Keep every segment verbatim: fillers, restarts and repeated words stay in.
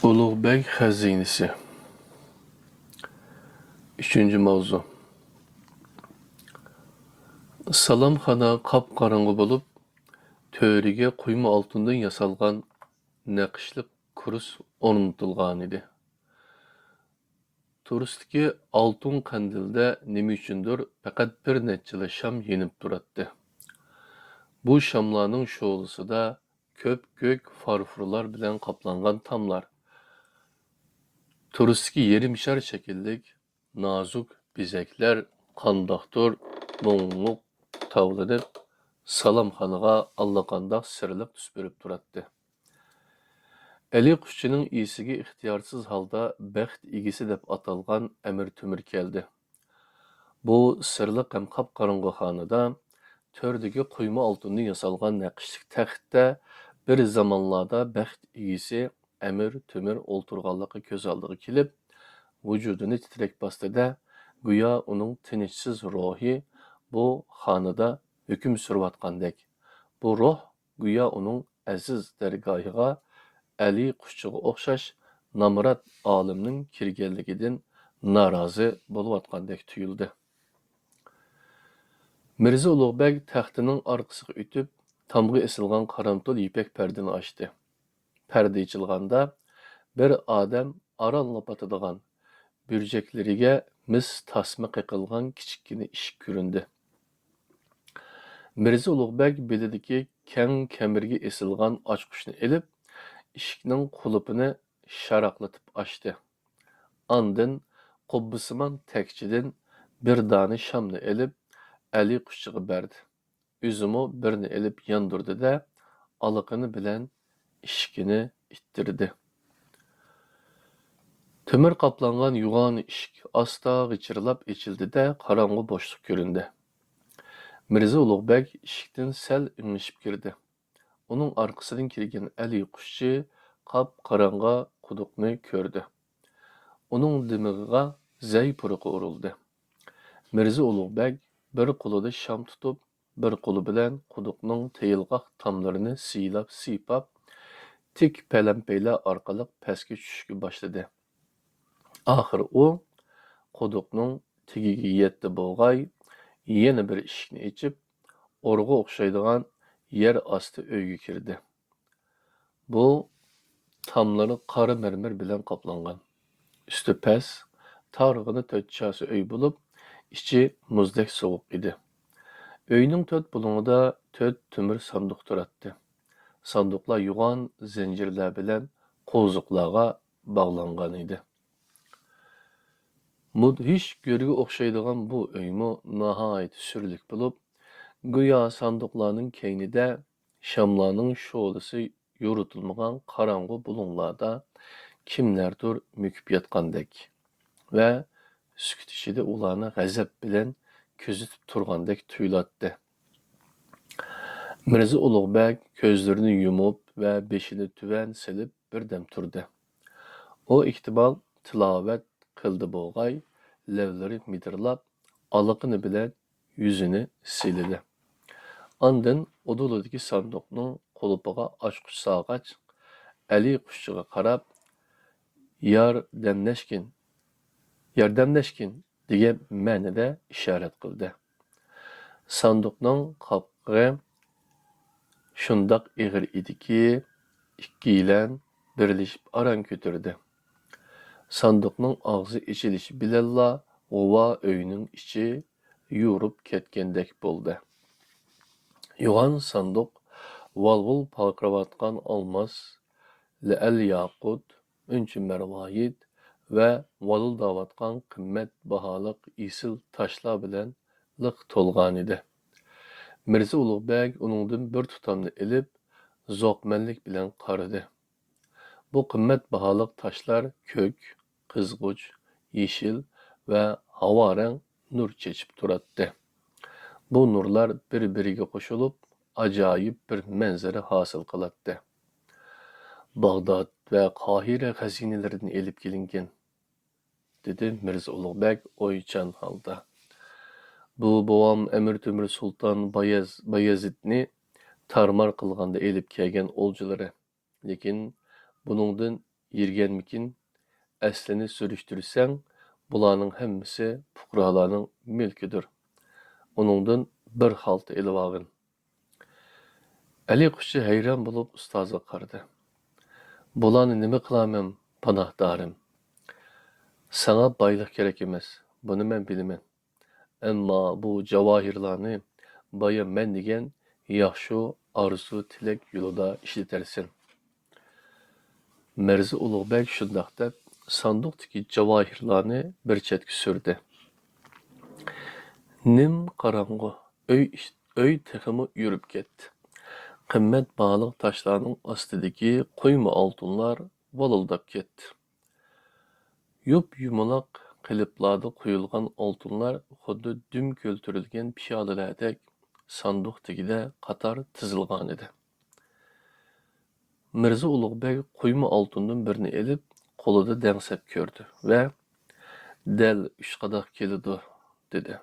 ئۇلۇغ بەگ خەزىنىسى. ئۈچىنچى ماۋزۇ. سالامخانا قاپقاراڭغۇ بولۇپ، تۆرىگە قۇيما ئالتۇندىن ياسالغان نەقىشلىك كۇرس ئورنىتىلغانىدى. تۇرۇستىكى ئالتۇن قەندىلدە نېمە ئۈچۈندۇر پەقەت بىر نەچچىلا شام يېنىپ تۇراتتى. بۇ شاملارنىڭ شولىسىدا كۆپكۆك فارفورلار بىلەن قاپلانغان تاملار، تۇرۇستىكى يېرىم شار شەكىللىك نازۇك بېزەكلەر قانداقتۇر مۇڭلۇق تاۋلىنىپ، سالامخانىغا ئاللىقانداق سىرلىق تۈس بېرىپ تۇراتتى. ئەلى قۇشچىنىڭ ئېسىگە ئىختىيارسىز ھالدا بەخت ئىگىسى دەپ ئاتالغان ئەمىر تۆمۈر كەلدى. بۇ سىرلىق ھەم قاپقاراڭغۇ خانىدا تۆردىكى قۇيما ئالتۇندىن ياسالغان نەقىشلىك تەختتە بىر زامانلاردا بەخت ئىگىسى ئەمىر تۆمۈر ئولتۇرغانلىقى كۆز ئالدىغا كېلىپ، ۋۇجۇدىنى تىترەك باستى-دە، گويا ئۇنىڭ تىنچسىز روھى بۇ خانىدا ھۆكۈم سۈرۈۋاتقاندەك، بۇ روھ گويا ئۇنىڭ ئەزىز دەرگاھىغا ئەلى قۇشچىغا ئوخشاش نامرات ئالىمنىڭ كىرگەنلىكىدىن نارازى بولۇۋاتقاندەك تۇيۇلدى. مىرزا ئۇلۇغ بەگ تەختىنىڭ ئارقىسىغا ئۆتۈپ، تامغا ئېسىلغان قارامتۇل يىپەك پەردىنى ئاچتى. پەردە ئېچىلغاندا، بىر ئادەم ئارانلا پاتىدىغان، بۇرجەكلىرىگە مىس تاسما قېقىلغان كىچىككىنە ئىشىك كۆرۈندى. مىرزا ئۇلۇغ بەگ بېلىدىكى كەڭ كەمىرگە ئېسىلغان ئاچقۇچنى ئېلىپ، ئىشىكنىڭ قۇلۇپىنى شاراقلىتىپ ئاچتى. ئاندىن قۇببىسىمان تەكچىدىن بىر دانە شامنى ئېلىپ، ئەلى قۇشچىغا بەردى. ئۆزىمۇ بىرنى ئېلىپ ياندۇردى-دە، ئالىقىنى بىلەن ئىشىكىنى ئىتتىردى. تۆمۈر قاپلانغان يوغان ئىشىك ئاستا غىچىرلاپ ئېچىلدى-دە، قاراڭغۇ بوشلۇق كۆرۈندى. مىرزا ئۇلۇغ بەگ ئىشىكتىن سەل ئېڭىشىپ كىردى. ئۇنىڭ ئارقىسىدىن كىرگەن ئەلى قۇشچى قاپقاراڭغۇ قۇدۇقنى كۆردى. ئۇنىڭ دىمىغىغا زەي پۇرىقى ئۇرۇلدى. مىرزا ئۇلۇغ بەگ بىر قولىدا شام تۇتۇپ، بىر قولى بىلەن قۇدۇقنىڭ تېيىلغاق تاملىرىنى سىيلاپ-سىيپاپ، تىك پەلەمپەيلەر ئارقىلىق پەسكە چۈشۈشكە باشلىدى. ئاخىر ئۇ قۇدۇقنىڭ تېگىگە يەتتى بولغاي، يەنە بىر ئىشىكنى ئېچىپ، ئورغا ئوخشايدىغان يەر ئاستى ئۆيگە كىردى. بۇ تاملىرى قارا مەرمەر بىلەن قاپلانغان. ئۈستى پەس، تارغىنا تۆت چاسا ئۆي بولۇپ، ئىچى مۇزدەك سوغۇق ئىدى. ئۆينىڭ تۆت بۇلۇڭىدا تۆت تۆمۈر ساندۇق تۇراتتى. ساندۇقلار يوغان زەنجىرلەر بىلەن قوزۇقلارغا باغلانغان ئىدى. مۇدھىش گۆرگە ئوخشايدىغان بۇ ئۆيمۇ ناھايىتى سۈرلۈك بولۇپ، گويا ساندۇقلارنىڭ كەينىدە شاملارنىڭ شولىسى يورۇتۇلمىغان قاراڭغۇ بۇلۇڭلاردا كىملەردۇر مۆكۈپ ياتقاندەك ۋە سۈكۈت ئىچىدە ئۇلارنى غەزەپ بىلەن كۆزىتىپ تۇرغاندەك تۇيۇلاتتى. مىرزا ئۇلۇغ بەگ كۆزلىرىنى يۇمۇپ ۋە بېشىنى تۆۋەن سېلىپ بىردەم تۇردى. ئۇ ئېھتىمال تىلاۋەت قىلدى بولغاي، لەۋلىرى مىدىرلاپ، ئالىقىنى بىلەن يۈزىنى سىيلىدى. ئاندىن ئۇدۇلىدىكى ساندۇقنىڭ قۇلۇپىغا ئاچقۇچ سالغاچ، ئەلى قۇشچىغا قاراپ، ياردەملەشكىن، ياردەملەشكىن دېگەن مەنىدە ئىشارەت قىلدى. ساندۇقنىڭ قاپقىقى شۇنداق ئېغىر ئىدىكى، ئىككىيلەن بىرلىشىپ ئاران كۆتۈردى. ساندۇقنىڭ ئاغزى ئېچىلىشى بىلەنلا غۇۋا ئۆينىڭ ئىچى يورۇپ كەتكەندەك بولدى. يوغان ساندۇق ۋال-ۋۇل پارقىراۋاتقان ئالماس، لەئەل ياقۇت، ئۈنچە مەرۋايىت ۋە ۋالىلداۋاتقان قىممەت باھالىق ئېسىل تاشلار بىلەن لىق تولغانىدى. مىرزا ئۇلۇغ بەگ ئۇنىڭدىن بىر تۇتامنى ئېلىپ، زوقمەنلىك بىلەن قارىدى. بۇ قىممەت باھالىق تاشلار كۆك، قىزغۇچ، يېشىل ۋە ھاۋا رەڭ نۇر چېچىپ تۇراتتى. بۇ نۇرلار بىر-بىرىگە قوشۇلۇپ، ئاجايىپ بىر مەنزىرە ھاسىل قىلاتتى. «باغداد ۋە قاھىرە خەزىنىلىرىدىن ئېلىپ كېلىنگەن»، دېدى مىرزا ئۇلۇغ بەگ ئويچان ھالدا. «بۇ بوۋام ئەمىر تۆمۈر سۇلتان بايەز-، بايەزىدنى تارمار قىلغاندا ئېلىپ كەلگەن ئولجىلىرى. لېكىن بۇنىڭدىن يېرىگەنمىكىن؟ ئەسلىنى سۈرۈشتۈرسەڭ، بۇلارنىڭ ھەممىسى پۇقرالارنىڭ مۈلكىدۇر. ئۇنىڭدىن بىر خالتا ئېلىۋالغىن. ئەلى قۇشچى ھەيران بولۇپ ئۇستازىغا قارىدى. بۇلارنى نېمە قىلارمەن، پاناھدارىم؟ ساڭا بايلىق كېرەك ئەمەس، بۇنى مەن بىلىمەن. ئەمما بۇ جاۋاھىرلارنى بايا مەن دېگەن ياخشى ئارزۇ تىلەك يولىدا ئىشلىتەرسەن. مىرزا ئۇلۇغ بەگ شۇنداق دەپ، ساندۇقتىكى جاۋاھىرلارنى بىر چەتكە سۈردى. نىم قاراڭغۇ، ئۆي ئىش-، ئۆي تېخىمۇ يورۇپ كەتتى. قىممەت باھالىق تاشلارنىڭ ئاستىدىكى قۇيما ئالتۇنلار ۋالىلداپ كەتتى. يۇپ-يۇمىلاق قېلىپلاردا قويۇلغان ئالتۇنلار خۇددى دۈم كۆلتۈرۈلگەن پىيالىلەردەك ساندۇق تېگىدە قاتار تىزىلغانىدى. مىرزا ئۇلۇغ بەگ قۇيما ئالتۇندىن بىرنى ئېلىپ، قولىدا دەڭسەپ كۆردى ۋە، «دەل ئۈچ قاداق كېلىدۇ»، دېدى.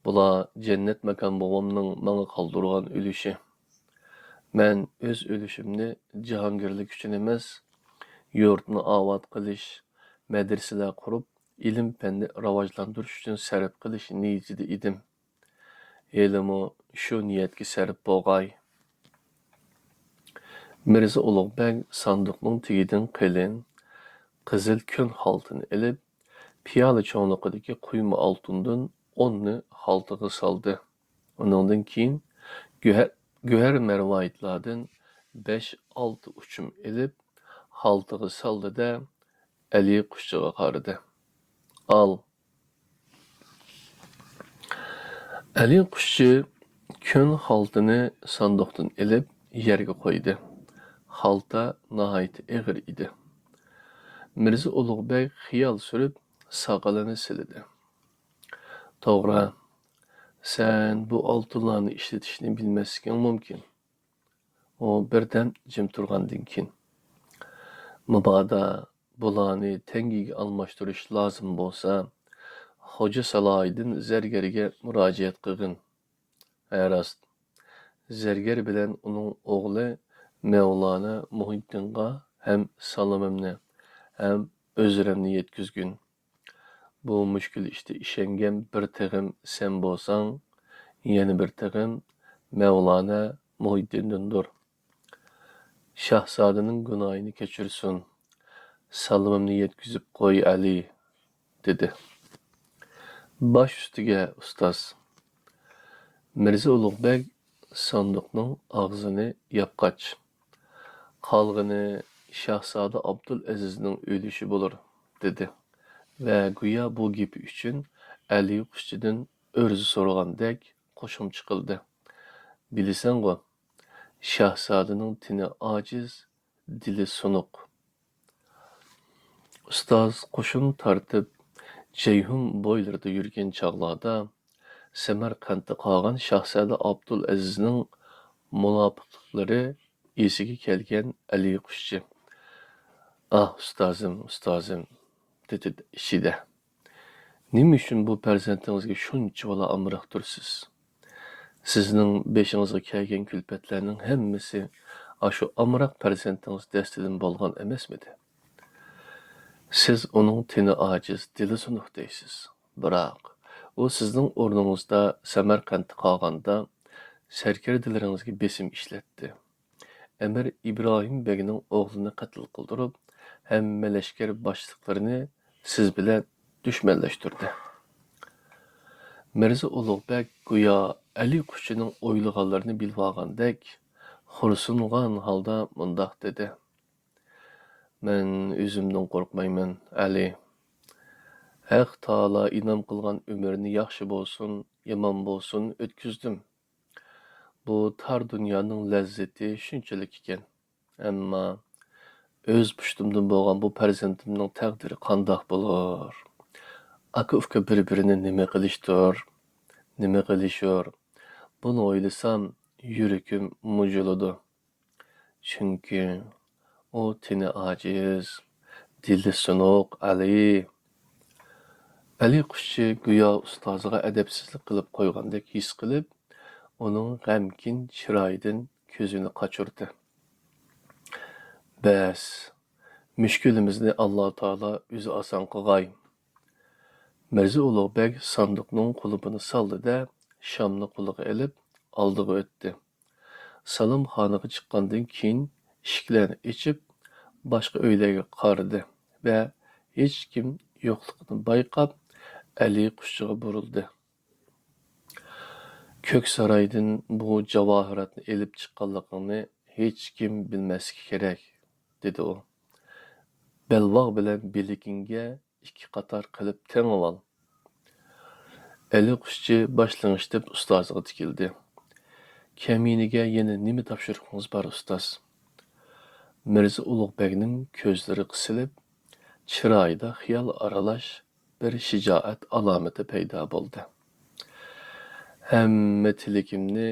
«بۇلار جەننەت ماكان بوۋامنىڭ ماڭا قالدۇرغان ئۈلۈشى. مەن ئۆز ئۈلۈشۈمنى جاھانگىرلىك ئۈچۈن ئەمەس، يۇرتنى ئاۋات قىلىش، مەدرىسىلەر قۇرۇپ، ئىلىم-پەننى راۋاجلاندۇرۇش ئۈچۈن سەرپ قىلىش نىيىتىدە ئىدىم. ھېلىمۇ شۇ نىيەتكە سەرپ بولغاي.» مىرزا ئۇلۇغ بەگ ساندۇقنىڭ تېگىدىن قېلىن، قىزىل كۆن خالتىنى ئېلىپ، پىيالە چوڭلۇقىدىكى قۇيما ئالتۇندىن ئوننى خالتىغا سالدى. ئۇنىڭدىن كېيىن گۆھەر، گۆھەر مەرۋايىتلاردىن بەش-ئالتە ئۇچۇم ئېلىپ، خالتىغا سالدى-دە، ئەلى قۇشچىغا قارىدى. «ئال.» ئەلى قۇشچى كۆن خالتىنى ساندۇقتىن ئېلىپ، يەرگە قويدى. خالتا ناھايىتى ئېغىر ئىدى. مىرزا ئۇلۇغ بەگ خىيال سۈرۈپ، ساقىلىنى سىلىدى. «توغرا، سەن بۇ ئالتۇنلارنى ئىشلىتىشنى بىلمەسلىكىڭ مۇمكىن.» ئۇ بىردەم جىم تۇرغاندىن كېيىن، «مۇبادا بۇلارنى تەڭگىگە ئالماشتۇرۇش لازىم بولسا، خوجا سالاھىدىن زەرگەرگە مۇراجىئەت قىلغىن. ھە، راست، زەرگەر بىلەن ئۇنىڭ ئوغلى مەۋلانا مۇھىددىنغا ھەم سالىمىمنى، ھەم ئۆزرەمنى يەتكۈزگىن. بۇ مۈشكۈل ئىشتا ئىشەنگەن بىر تېغىم سەن بولساڭ، يەنە بىر تېغىم مەۋلانا مۇھىددىندىندۇر. شاھزادىنىڭ گۇناھىنى كەچۈرسۇن. سالىمىمنى يەتكۈزۈپ قوي، ئەلى.» دېدى. «باش ئۈستىگە، ئۇستاز.» مىرزا ئۇلۇغ بەگ ساندۇقنىڭ ئاغزىنى ياپقاچ، «قالغىنى شاھزادە ئابدۇلئەزىزنىڭ ئۈلۈشى بولۇر» دېدى ۋە گويا بۇ گېپى ئۈچۈن ئەلى قۇشچىدىن ئۆرزە سورىغاندەك قوشۇمچە قىلدى. «بىلىسەنغۇ، شاھزادىنىڭ تېنى ئاجىز، دىلى سۇنۇق.» ئۇستاز قوشۇن تارتىپ، جەيھۇن بويلىرىدا يۈرگەن چاغلاردا، سەمەرقەنتتە قالغان شاھزادە ئابدۇلئەزىزنىڭ مۇناپىقلىقلىرى ئېسىگە كەلگەن ئەلى قۇشچى، «ئاھ، ئۇستازىم، ئۇستازىم» دېدى ئىچىدە. «نېمە ئۈچۈن بۇ پەرزەنتىڭىزگە شۇنچىۋالا ئامراق تۇرسىز؟ سىزنىڭ بېشىڭىزغا كەلگەن كۈلپەتلەرنىڭ ھەممىسى ئاشۇ ئامراق پەرزەنتىڭىز دەستىدىن بولغان ئەمەسمىدى؟ سىز ئۇنىڭ تېنى ئاجىز، دىلى سۇنۇق دەيسىز. بىراق، ئۇ سىزنىڭ ئورنىڭىزدا سەمەرقەنتتە قالغاندا، سەركەردىلىرىڭىزگە بېسىم ئىشلەتتى. ئەمىر ئىبراھىم بەگنىڭ ئوغلىنى قەتل قىلدۇرۇپ، ھەممە لەشكەر باشلىقلىرىنى سىز بىلەن دۈشمەنلەشتۈردى.» مىرزا ئۇلۇغ بەگ گويا ئەلى قۇشچىنىڭ ئويلىغانلىرىنى بىلىۋالغاندەك، خورسۇنغان ھالدا مۇنداق دېدى: «مەن ئۆزۈمدىن قورقمايمەن، ئەلى. ھەق تائالا ئىنئام قىلغان ئۆمۈرنى ياخشى بولسۇن، يامان بولسۇن ئۆتكۈزدۈم. بۇ تار دۇنيانىڭ لەززىتى شۇنچىلىك ئىكەن. ئەمما ئۆز پۇشتۇمدىن بولغان بۇ پەرزەنتىمنىڭ تەقدىرى قانداق بولۇر؟ ئاكا-ئۇكا بىر-بىرىنى نېمە قىلىشتۇر، نېمە قىلىشۇر؟ بۇنى ئويلىسام، يۈرىكىم مۇجۇلىدۇ. چۈنكى ئۇ تېنى ئاجىز، دىلى سۇنۇق ئەلى.» ئەلى قۇشچى گويا ئۇستازىغا ئەدەپسىزلىك قىلىپ قويغاندەك ھېس قىلىپ، ئۇنىڭ غەمكىن چىرايىدىن كۆزىنى قاچۇردى. «بەس، مۈشكۈلىمىزنى ئاللا تائالا ئۆزى ئاسان قىلغاي. مىرزا ئۇلۇغ بەگ ساندۇقنىڭ قۇلۇپىنى سالدى-دە، شامنى قولىغا ئېلىپ، ئالدىغا ئۆتتى. سالامخانىغا چىققاندىن كېيىن، ئىشىكلەرنى ئېچىپ، باشقا ئۆيلەرگە قارىدى ۋە ھېچكىم يوقلۇقىنى بايقاپ، ئەلى قۇشچىغا بۇرۇلدى. «كۆك سارايدىن بۇ جاۋاھىراتنى ئېلىپ چىققانلىقىڭنى ھېچكىم بىلمەسلىكى كېرەك»، دېدى ئۇ. «بەلباغ بىلەن بىلىكىڭگە ئىككى قاتار قىلىپ تېڭىۋال.» ئەلى قۇشچى باش لىڭشىتىپ ئۇستازىغا تىكىلدى. «كەمىنىگە يەنە نېمە تاپشۇرۇقىڭىز بار، ئۇستاز؟» مىرزا ئۇلۇغ بەگنىڭ كۆزلىرى قىسىلىپ، چىرايىدا خىيال ئارىلاش بىر شىجائەت ئالامىتى پەيدا بولدى. «ھەممە تىلىكىمنى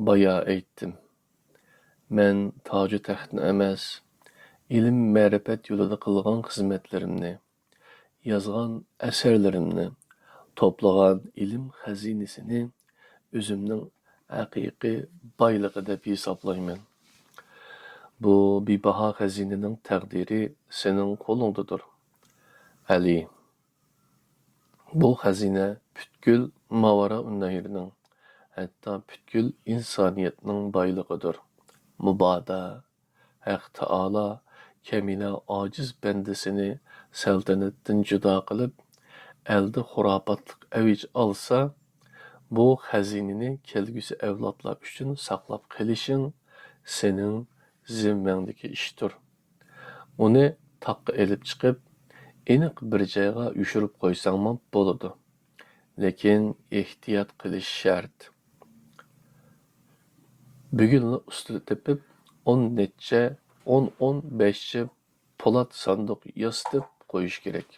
بايا ئېيتتىم. مەن تاجۇ تەختنى ئەمەس، ئىلىم-مەرىپەت يولىدا قىلغان خىزمەتلىرىمنى، يازغان ئەسەرلىرىمنى، توپلىغان ئىلىم خەزىنىسىنى ئۆزۈمنىڭ ھەقىقىي بايلىقى دەپ ھېسابلايمەن. بۇ بىباھا خەزىنىنىڭ تەقدىرى سېنىڭ قولۇڭدىدۇر، ئەلى. بۇ خەزىنە پۈتكۈل ماۋارائۇننەھرنىڭ، ھەتتا پۈتكۈل ئىنسانىيەتنىڭ بايلىقىدۇر. مۇبادا ھەق تائالا كەمىنە ئاجىز بەندىسىنى سەلتەنەتتىن جۇدا قىلىپ، ئەلدە خۇراپاتلىق ئەۋج ئالسا، بۇ خەزىنىنى كەلگۈسى ئەۋلادلار ئۈچۈن ساقلاپ قېلىشىڭ سېنىڭ زىممەڭدىكى ئىشتۇر. ئۇنى تاغقا ئېلىپ چىقىپ، ئېنىق بىر جايغا يوشۇرۇپ قويساڭمۇ بولىدۇ. لېكىن ئېھتىيات قىلىش شەرت. بۈگۈنلا ئۇستا تېپىپ، ئون نەچچە، ئون، ئون بەشچە پولات ساندۇق ياسىتىپ قويۇش كېرەك.»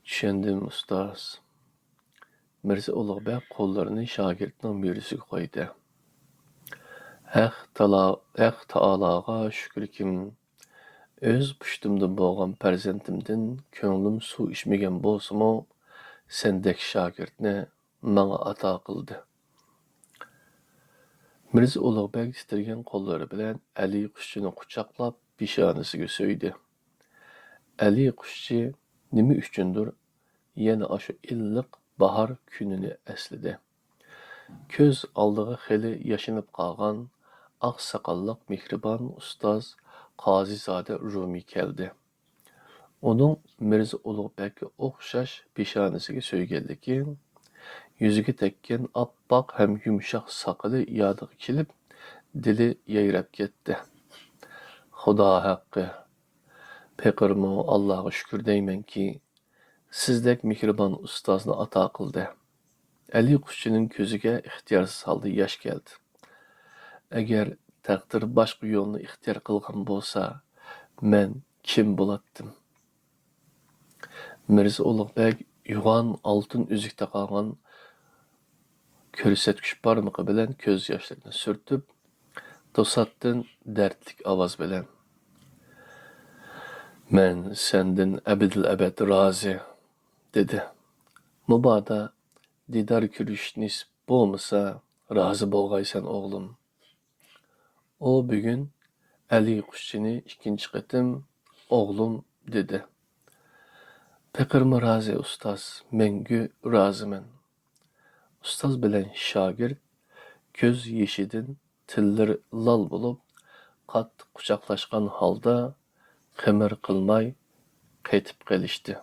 «چۈشەندىم، ئۇستاز.» مىرزا ئۇلۇغ بەگ قوللىرىنى شاگىرتنىڭ مۈرىسىگە قويدى. «ھەق تالا-، ھەق تائالاغا شۈكرىكىم، ئۆز پۇشتۇمدا بولغان پەرزەنتىمدىن كۆڭلۈم سۇ ئىچمىگەن بولسىمۇ، سەندەك شاگىرتنى ماڭا ئاتا قىلدى.» مىرزا ئۇلۇغ بەگ تىترىگەن قوللىرى بىلەن ئەلى قۇشچىنى قۇچاقلاپ، پېشانىسىگە سۆيدى. ئەلى قۇشچى نېمە ئۈچۈندۇر يەنە ئاشۇ ئىللىق باھار كۈنىنى ئەسلىدى. كۆز ئالدىغا خېلى ياشىنىپ قالغان ئاق ساقاللىق مېھرىبان ئۇستاز قازىزادە رۇمى كەلدى. ئۇنىڭ مىرزا ئۇلۇغ بەگكە ئوخشاش پېشانىسىگە سۆيگەنلىكى، يۈزىگە تەگكەن ئاپئاق ھەم يۇمشاق ساقىلى يادىغا كېلىپ، دىلى يايراپ كەتتى. «خۇدا ھەققى، پېقىرمۇ ئاللاغا شۈكۈر دەيمەنكى، سىزدەك مېھرىبان ئۇستازنى ئاتا قىلدى.» ئەلى قۇشچىنىڭ كۆزىگە ئىختىيارسىز ھالدا ياش كەلدى. «ئەگەر تەقدىر باشقا يولنى ئىختىيار قىلغان بولسا، مەن كىم بولاتتىم؟» مىرزا ئۇلۇغ بەگ يوغان ئالتۇن ئۈزۈك تاقالغان كۆرسەتكۈچ بارمىقى بىلەن كۆز ياشلىرىنى سۈرتۈپ، توساتتىن دەردلىك ئاۋاز بىلەن: «مەن سەندىن ئەبەدىل ئەبەد رازى»، دېدى. «مۇبادا دىدار كۆرۈش نېسىپ بولمىسا، رازى بولغايسەن، ئوغلۇم.» ئۇ بۈگۈن ئەلى قۇشچىنى ئىككىنچى قېتىم «ئوغلۇم» دېدى. «پېقىرمۇ رازى، ئۇستاز، مەڭگۈ رازىمەن.» ئۇستاز بىلەن شاگىرت كۆز يېشىدىن تىللىرى لال بولۇپ، قاتتىق قۇچاقلاشقان ھالدا قىمىر قىلماي قېتىپ قېلىشتى.